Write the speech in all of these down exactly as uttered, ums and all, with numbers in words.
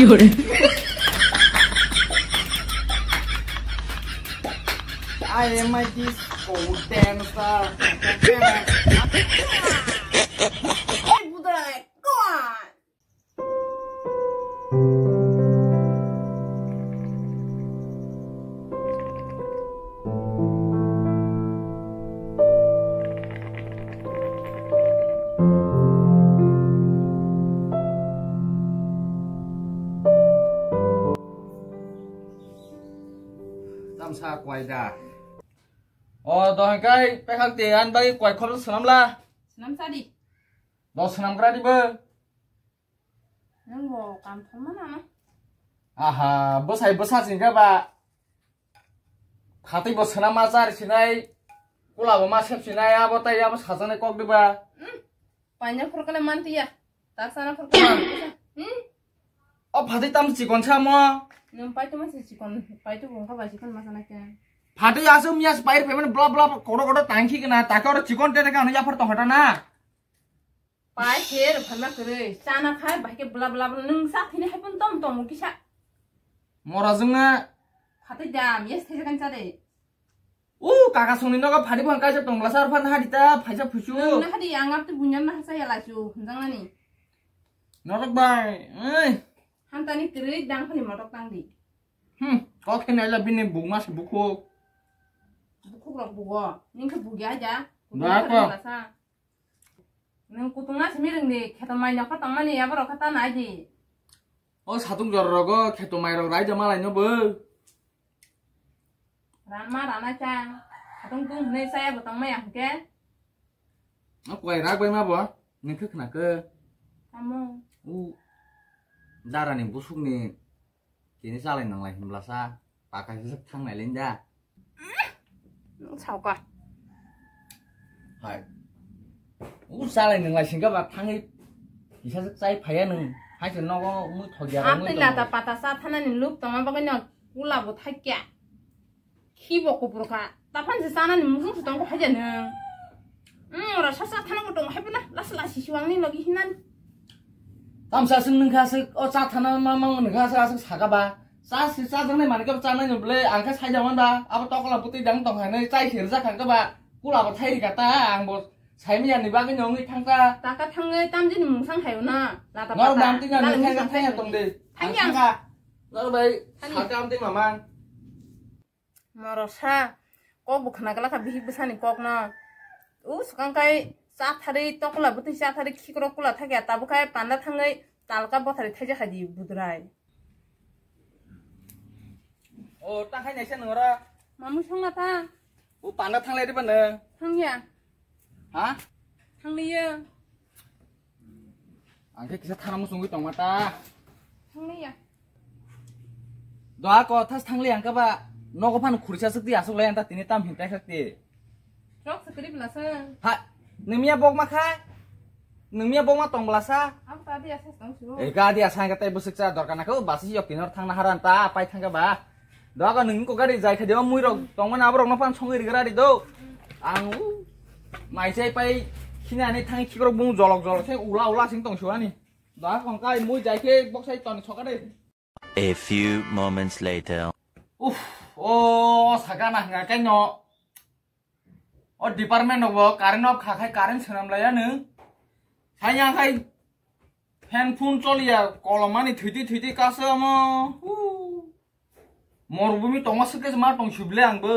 I am a disco dancer. Hey, budai, go on. Tamsa kwai da. O, dohai kai pekhak de, an bai kwai khorok swnam la. Swnam sa di. Do swnam gra di bo. Nwng bo kam thangma nana. Aha, bwsai bwsa singkha ba. Phatwi bo swnam ma char sinai. Kula bo ma sep sinai, abo tai abo sajaknai kok di ba. Hmm. Paina phorkale mantiya. Ta sana phorkale mantiya. Hmm? O phatwi tam chikon sa mo. Nwng paito ma se chikon, paito bo wngkha ba chikon ma sana khe. Phatwi aswk miya se pair payment bla bla kodo kodo tangki kana, ta khe oro chikon tere kha ano yaphar tong hota na. Pai khe rwphaima kwrwi, chana khai bai khe bla bla bla, nwng sa thini hai phano tom tom kisa. Mora jwngna. Phatwi da, miya se thai kan cha de. U kaka songni nogo phadi bo kaisa tongla sar phan hadi ta phaisa phusu. Nang na hadi ang ap tu bunyam na hasa ya lasu hunjang nani. Norok bai, ei. Hantani kwrwi dang phani motok tang di. Hmm, kok khe naila bini bukma se bukhuk. Bukhuk rok bugo, ning khe bugya ja. Ba ko. Nung kutung na simi rwng di, kheto mai nokha tongmani abo rok khe ta nai di. O satung jora rogo kheto mai rok raida malai no bo. Ranma rana cha, satung tung hwnwi chaya bo tongmaya hwnkhe. O kwai rak bai ma bo, nung khe khna khe. Tamo. U dara ni busuk ni. Tini chalai nanglai hwnbla sa, pakai se thang nai lenda. Nwng sauka. Hai. U chalai nanglai singka ba thangwi kisa se chai phaya nwng. Hai se nogo mui thok ya. Amtwi lata pata sa thanani luk tongma bagwi no kula bo thakya. Khibo kupur kha. Taphan se chanani mukhung se tongo haja nung. Hmm, ora sa sa thana ko tongo haibuna. Las las si siwang ni logi hinan. Tamsa sung nung kha se o cha thana ma ma nung kha se asuk saka ba. Cha si cha jang nai mani ka cha nai nung ble ang kha sai jang ba. Abo tokla butui dang tong hai nai chai sir ja kha ba. Kula bo thai ri kata ang bo sai mi ani bagwi nung ngi thang ta. Ta ka thang ngai tam jini mung sang hai na. Lata pata. Nor dam ti na nung thai thai tong de. Thang yang. Nor bai. Thang yang. Sa kam ti mamang. Morosa, kok bo khna glak kha bihik bwsani kokno. U swkang kai cha thari tokla bwtwi cha thari khikrok kula thakya, tabuk khai panda thangwi talka bothari thaijak hai di budrai. O, ta khai naisa nang ora. Mamui songna ta? U panda thanglai riba nang? Thangya. Ha? Thangliya. Ang khe kisa thana muchungwi tongma ta. Thangliya. Doa ko thas thangli ang khe ba nogo phano khurisa swkdi aswk lai ang ta tini tam hin tai khakti. Chok swkri bla sa. Ha, nungmiya bokma kha. Nungmiya bokma tong bla sa. Ang ta dia sa tong su. E ga dia sa ang khe tai bwswk cha dorkar na khe basi yok tinor thangna haran ta pai thang khe ba. Doga nung ko gari jai kha de o mui rok tong mani abo rok no phan songwi ri gari do. Ang u mai chai pai khini ani thang khikrok bung jolok jolok se ula ula sing tong suani. Doga kong kai mui jai khe bok sai ton soka de. A few moments later. Uff, o saka na nga kai no. O department rok bo current off kha khai current swnam lai ya nwng. Hai yang khai fan phone choli ya kolom mani thwiti thwiti kaso omo. Hu. Morubumi tongma swkhe ma tong suble ang bo.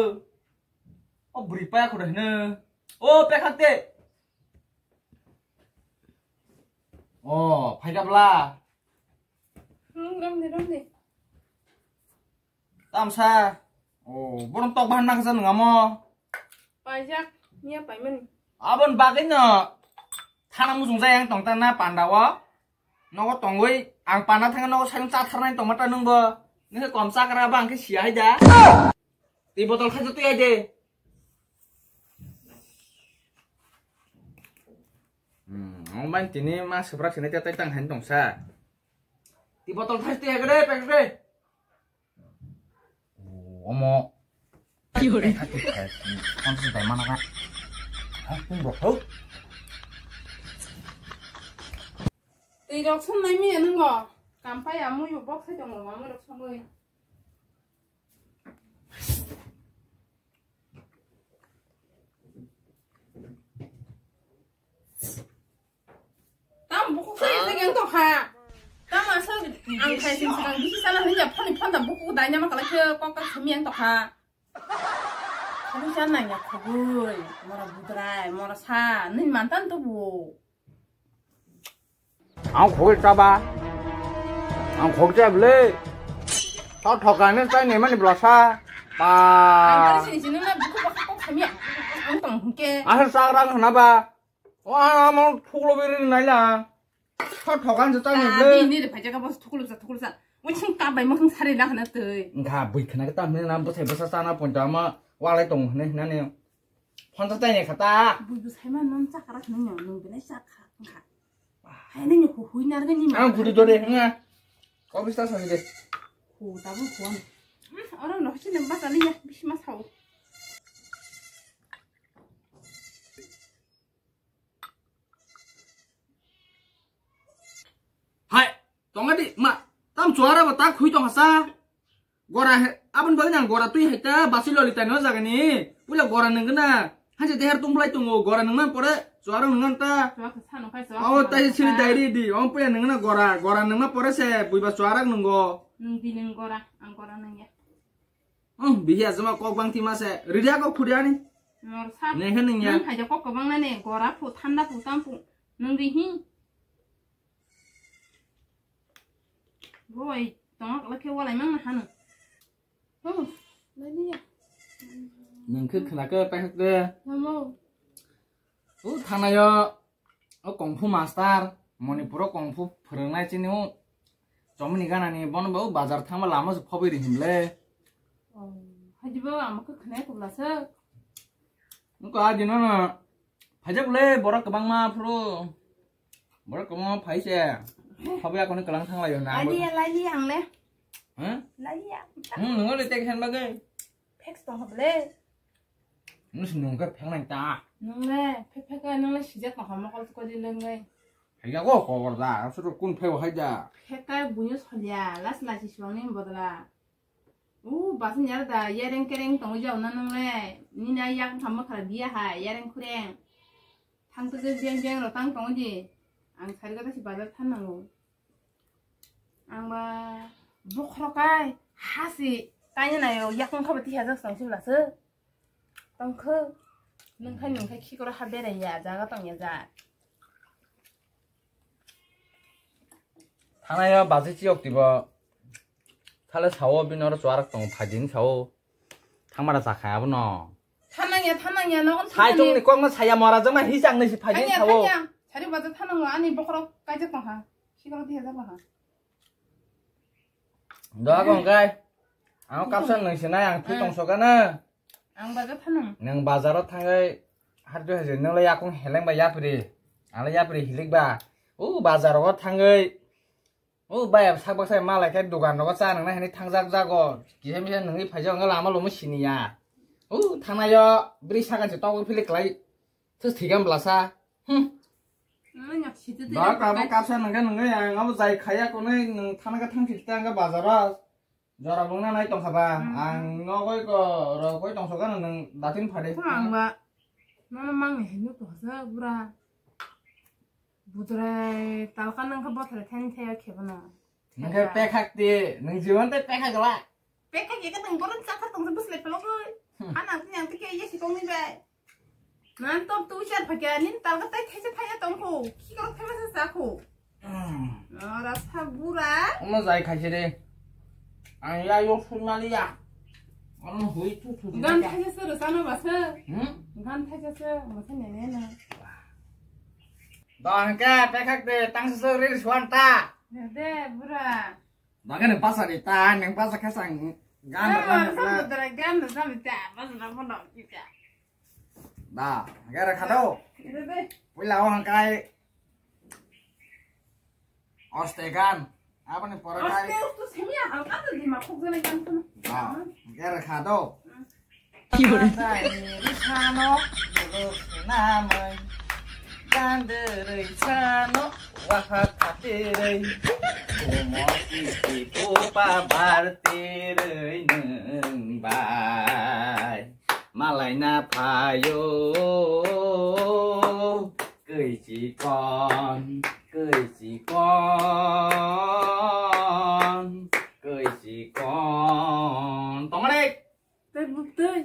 O bwrwi paya khuda hino. O pekhak te. O phaida bla. Hmm, ram de, ram de. Tamsa. O, borom tok bahan nakha sa nungamo. Paijak, miya paimani. Abon bagwi no. Thana muchung jai ang tong ta na panda o. Nogo tongwi ang panda thangwi nogo sayung cha tharnai tongma ta nungbo. Nungkhe kom chakra ba ang khe siya hai da. Twi botol khaisa twi hai de. Hmm, ong bai tini ma suprak sini tetai tang hai tongsa. Twi botol khaisa twi hai de pek de. Omo. Ki hore? Phone se bai mana ka. Ha, tung bo ho. Twi rok sun nai mi nung bo. Kampai amui bo bok sai tongo, amui rok songwi. Tam buku khe yang to kha. Tam asa ang khai sing sing bisi sana hanya phone phone da buku dai nama kala khe kok ta sami yang to kha. Kamu sana ya khogoi, mora budrai, mora sa, nin mantan to bu. Ang khogoi chaba. Ang khogoi chaba le. Tho thokani chai ne mani blasa. Ba. Ang kali sini sini na buku buku kok sami ya. Ang tong hingke. Asa sagrang hana ba. O, ang amo thuklo beri naila. Tho thokan se tang le. Bini re phaja ka bos thuklo sa, thuklo sa. Mo sing ka bai mo sing sari na hana tei. Nga bui khna ka tam na bosai bosa sana ponta ma walai tong ne na ne. Phone ta tai ne khata. Bui bosai ma non chakara khna nyo nung bini chakha. Hai ne nyo hu hui nar ga ni ma. Ang guri dore nga. Ko bista sa de. Hu ta bu phone. Oro no sini ma ta ni ya bisi ma sao. Hai, tonga di, ma, tam chuara ba tak hui tong sa. Gora he, abon bagwi nang gora twi hai ta, basi loli ta no jaga ni. Pula gora nang na. Haje deher tung bulai tongo, gora nang man pore, chuara nang ta. Chuara sa no khai chuara. Oh, tai sini diary di, oh puya nang na gora, gora nang ma pore se, bui ba chuara nang go. Nung di nang gora, ang gora nang ya. Hmm, bihi asma kok bang tima se. Ridia kok khuriani. Nor sa. Neng khe neng ya. Nang haja kok kobang na ne gora phu thanda phu tam phu. Nung di hi. Boi, tong la khe walai mang na hanu. Oh, lagi ya. Nang khe khna khe pai hak de. Namo. U thana yo. O kung fu master, Manipuro kung fu phwrwngnai chini o chomini ganani bono bo bazar thangma lama se phobwi ri himle. Oh, hajibo amo khe khwnai kubla se. Nko a dino na phajak le borok kwbangma phuru. Borok kwbangma phai se. Phobwi akoni kwlang thanglaio na. Lailiya, lailiya ang le. Huh? Lailiya. Hmm, nungo le tek hen bagwi. Phex tong hable. Nung si nung khe phek nai ta. Nung le, phek phek nung le sijak tong hamo kol kol di lung le. Hai ya go kobor da, asuru kun phek hai da. Phek kai bunyo solia, las lasi suang ni bodla. U, basin yar da, yareng kereng tong jao na nung le. Ni na yak thamma khala biya ha, yareng kureng. Thang tu je biang biang ro tang tong di. Ang sari kata si bazar than nango. Ang ba bokhorok kai hasi kaina nayo yakung khaba tiha jak song sibla se. Tongkho nungkhai nungkhai khikoro ha berai ya jaga tong ya ja. Thanayo baji chiyok tibo. Thale sao bini oro chuarak tongo phaidini sao. Thangmara chakha abono. Thanang ya, thanang ya, no. Sai tongni kokno saya mora jama hisang ni si phaidini sao. Thangya, thangya. Sari baja thanang ani bokhorok kaijak tongkha. Sikoro diya jaba ha. Doa kong kai. Ang kapsa nang sinai ang phi tongsoka na. Ang bazar thanang. Nang bazaro thangai harjo hajo nang lai yakung heleng ba yapri. Ang lai yapri hilik ba. U bazaro thangai. U bai sak bak sai malai khe dugan rogo cha nang nai hani thangjak jago. Kisa misa nangni phaijak ang lama lomo siniya. U thangnayo bri sakan se togwi philik lai. Thus thigam blasa. Hmm. Nang yak sidi de. Ba kabo kapsa nangga nangga yang abo jai khaya konai nang thana ka thang thik ta ang bazaro. Jora bungna nai tongkha ba. Hmm. Ang nogoi ko rogoi tongsoka nang datin phade. Ang ba. Mama mang ni hinu to sa bura. Budrai talka nang ka bothre thain thaya khebana. Nang khe pekhak ti, nang jiwan te pekhak la. Pekhak ye ka nang boron chakar tong bus le pelok oi. Hmm. Ana ti yang ti ke ye si kong ni bai. Nan top tu char phakya nin talka tai thai thai tong ko. Ki ko thai sa sa ko. Hmm. Ora sa bura. Omo jai khaise de. Ang ya yo sun mali ya. Ano hui thu thu. Gan thaisa se rwchano ba se. Hmm? Gan thaisa se, mo se nene na. Da hangke, pekhak de, tang se se ri suan ta. De, bura. Da ke nang pasa de ta, nang pasa khe sang gan rwchano. Sa bura gan rwchano ta, pasa na mo no ki ta. Da, hangke ra khado. De, de. Puila o hangkai. Oste gan. Aboni pore kai. Oste, oste, simi ya, halka to dima khuk jana gan kono. Ah, ger kha do. Ki hore? Dai ni sano, bolo namai. Gan de rei sano, waha khate rei. Omo kisi pupa barti rwi nwng bai malaina phaio. Kwi chikon, kwi chikon, kwi chikon. Tongmani. Tei buk tei.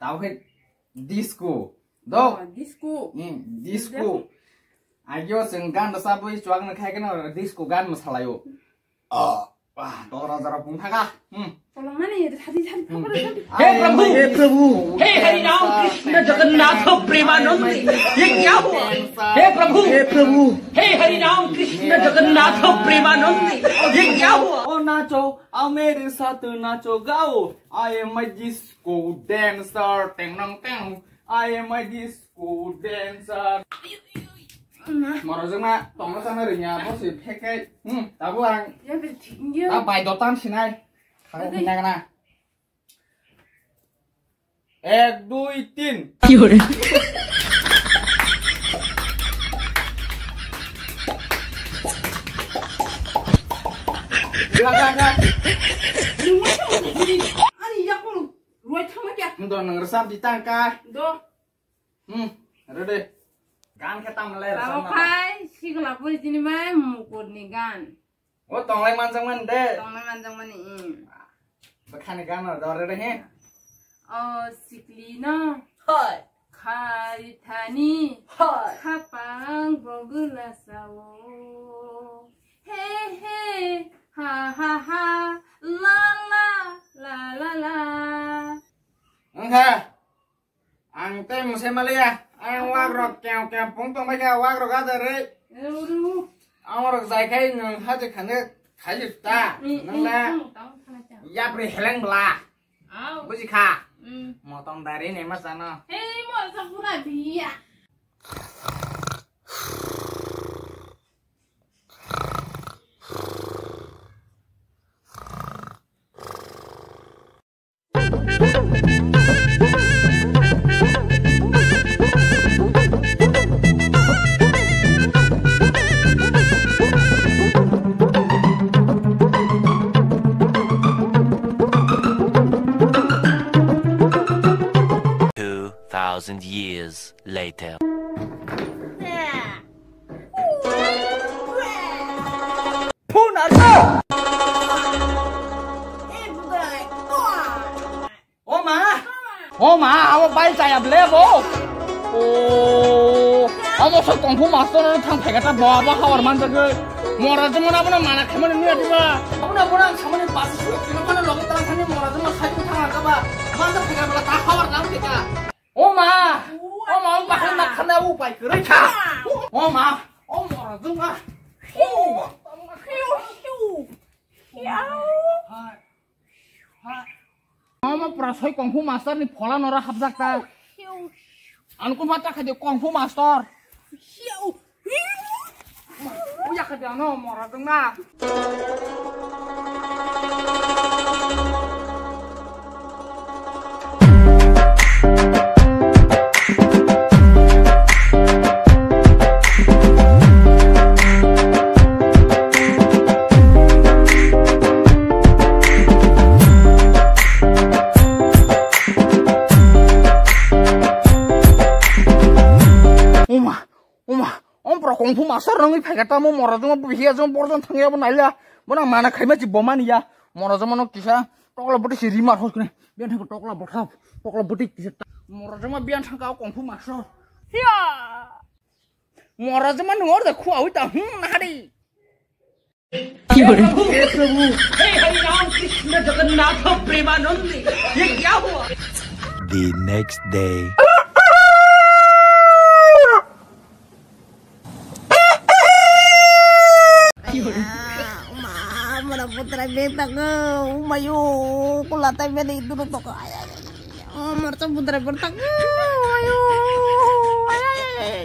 Tao khe disco. Do. Oh, disco. Hmm, disco. Agio chwng gan rwchabwi chuak no khai khe no disco gan mwsalaio. Oh, wah, dora dora pung thaka. Hmm. Tolong mani, thadi thadi Hmm. thakor thadi. हे प्रभु, हे प्रभु, हे हरि राम कृष्ण जगन्नाथ प्रेमानंद, ये क्या हुआ? हे प्रभु, हे प्रभु, हे हरि राम कृष्ण जगन्नाथ प्रेमानंद, ये क्या हुआ? Oh, nacho, ao mere saath nacho gao. I am a disco dancer. Teng nang teng. I am a disco dancer. Moro jwkma tongma chana rwnya bo se phekai. Hmm, tabuk ang. Ya, bai dotan sinai. Khara Ade. Hinna gana. Ek, dui, tin. Ki hore? Ga, ga, ga. Ani yakung ruai thangma kya? Ndo nang resam di tangka. Do. Hmm, ready. Gan khe tamo lai resam. Tamo khai sikla puri tini mai mukur ni gan. O tonglai manjakmani de. Tonglai manjakmani, hmm. Bakhani gana dore de he. O sikli no. Hoi. Khari thani. Hoi. Khapang bogula sao. He he. Ha ha ha. La la. La la la. Wngkha. Ang tei mwsai maliya, ang wak rok keng keng pung tong bai kha, wak rok ada rei. Ang rok jai khai nwng hati khane khai ta, nwng na yapri heleng bla. Buji kha. Motong dari ne ma chano. Hei, mo sa pura biya. Two thousand years later. Phun arsa. O ma. O ma, abo bai chaya ble bo. O. Amo so kung fu master no thang phega ta bo abo hawar man jagoi. Mora jemon abo na mana khamani nuya diba. Abo na bona samani pas su kilo mana logo ta thani mora jemon sai thang ka ba. Man ta phega bala ta hawar nam phega. O ma. O ma, o ma, o ma, khana upai kwrwi kha. O ma, o mora jwkma. O. Omo pura soi kung fu master ni phola nora hapjak ta. Ang kuma ta khaide kung fu master. Uya khaide ano mora jwkma. Oma, oma, ompra kung fu master rwngwi phaikha tamo mora jwngma buhiya jwng borjon thangya bo naila. Bono ang mana khaima chi bo mani ya. Mora jwngma no kisa tokla bwtwi si rimar hos kene. Biyan thangkha tokla bothap, tokla bwtwi kisa ta-, mora jwngma biyan thangkha o kung fu master. Hiya! Mora jwngma nung or da khua ui ta, hmm, nahari. हे प्रभु, हे प्रभु, हे हरि राम कृष्ण जगन्नाथ प्रेमानंद, ये क्या हुआ? The next day. Uma, mora putra beta ko, umayo, kula tai beta itu to ko. Ay, ay, ay. Oh, morsa putra bertang. Ayo. Ay, ay, ay, ay.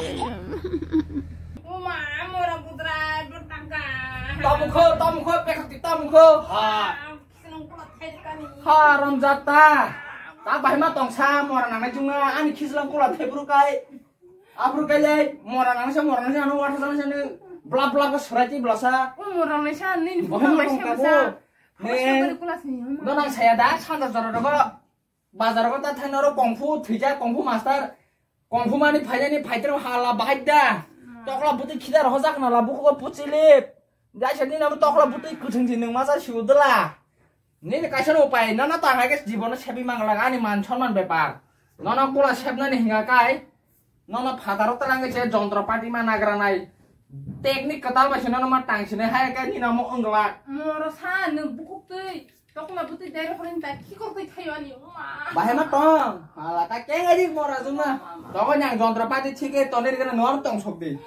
Uma, mora putra bertang ka. Tamukho, tamukho, pekati tamukho. Ha. Senang pula thai kani. Haram jata. Ta bahima tongsa mora nang juma ani khislang pula thai buru kai. Abru kai lai mora nang sa mora nang sa ano wata sa sa ne. Plap plap khe swrai twi blasa. Umor rok naisa nini Bohum bukhang rok naisa tabo. Bwsa. Ne. Hapsna bari kula sini, huma. No nang saya da, sanda jora rogo. Bazar rogo ta thang noro kung fu thwijak, kung fu master. Kung fu mani phainani phaitro hala bahai da. Hmm. Tokla bwtwi khidar hojak nala bukugo puchilip. Jaisa nini abo tokla bwtwi kwthwng si nwng masa siudla. Nini kaisa no upai, nono ta hai khe jibono sebi mangla ani man sonman bepar. Nono kula sebnani hinga kai, nono phataro twlang khe se jontro pati ma nagra nai. Technique kwtal bai se nono ma tang sini hai khe nini omo wngla. Moro sa nwng bukuk twi, tokla bwtwi dai rokho nini ta khikor twi thaio ani, o ma. Bahai ma tong, hala ta kengai dik mora juma. Togo nyang jontro pati thike tonir gana nor tong sok di.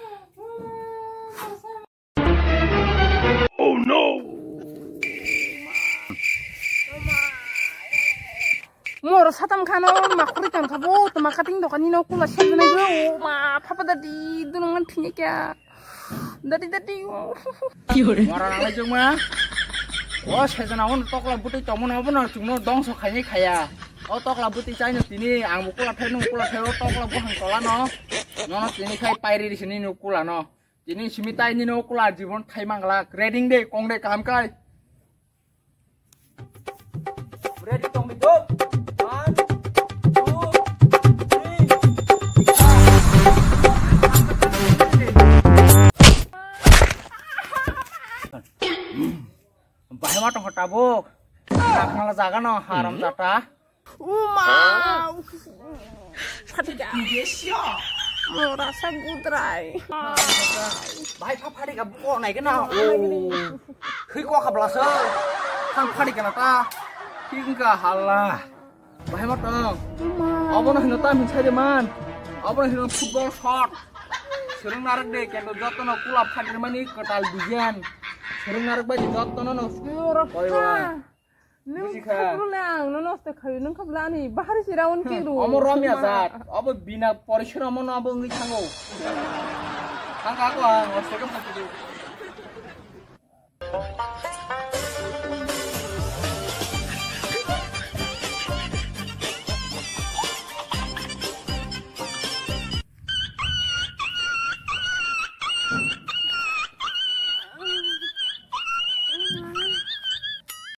Moro satam khano makhuri tang khabo tuma kating doka nino kula sel nai go ma phapa dadi dunung man thinya kya dadi dadi. Mora nang lai juma. O sejana on tokla butui tomo na bono chungno dongso khaini khaya. O tokla butui chaino tini ang bo kula thai nung kula thai o tokla buhang tola no. Nono tini khai pairi risini nu kula no. Tini simi tai nini ukula jibon khai mangla. Ready de, kong de, kaham kai. Ready tong di, go. One, two, three. Bahai ma tong tabuk. Naknala jaga no, haram jata. Uma! Phatika. Mora sa gudrai. Bahai pha phatika bo nai gana. Hui ko khabla sa. Thang phatika na ta. Hingka hala. Bahai ma tong. Uma. Abono hino tam hin sai de man. Abono hino football shot. Sereng narak de kendo jotono kula phatir mani kwtal design. Sereng narak bai jotono no. Mora Oi, sa. Wa. Nwng Buji kha. Khabrule ang no nosto khayo, nwng khabla ani bahari si round Hmm, kiru. Omo romya jat, obo bina porishromo no obo wngwi thango. Thang ka ko ang, nosto khe phakidu.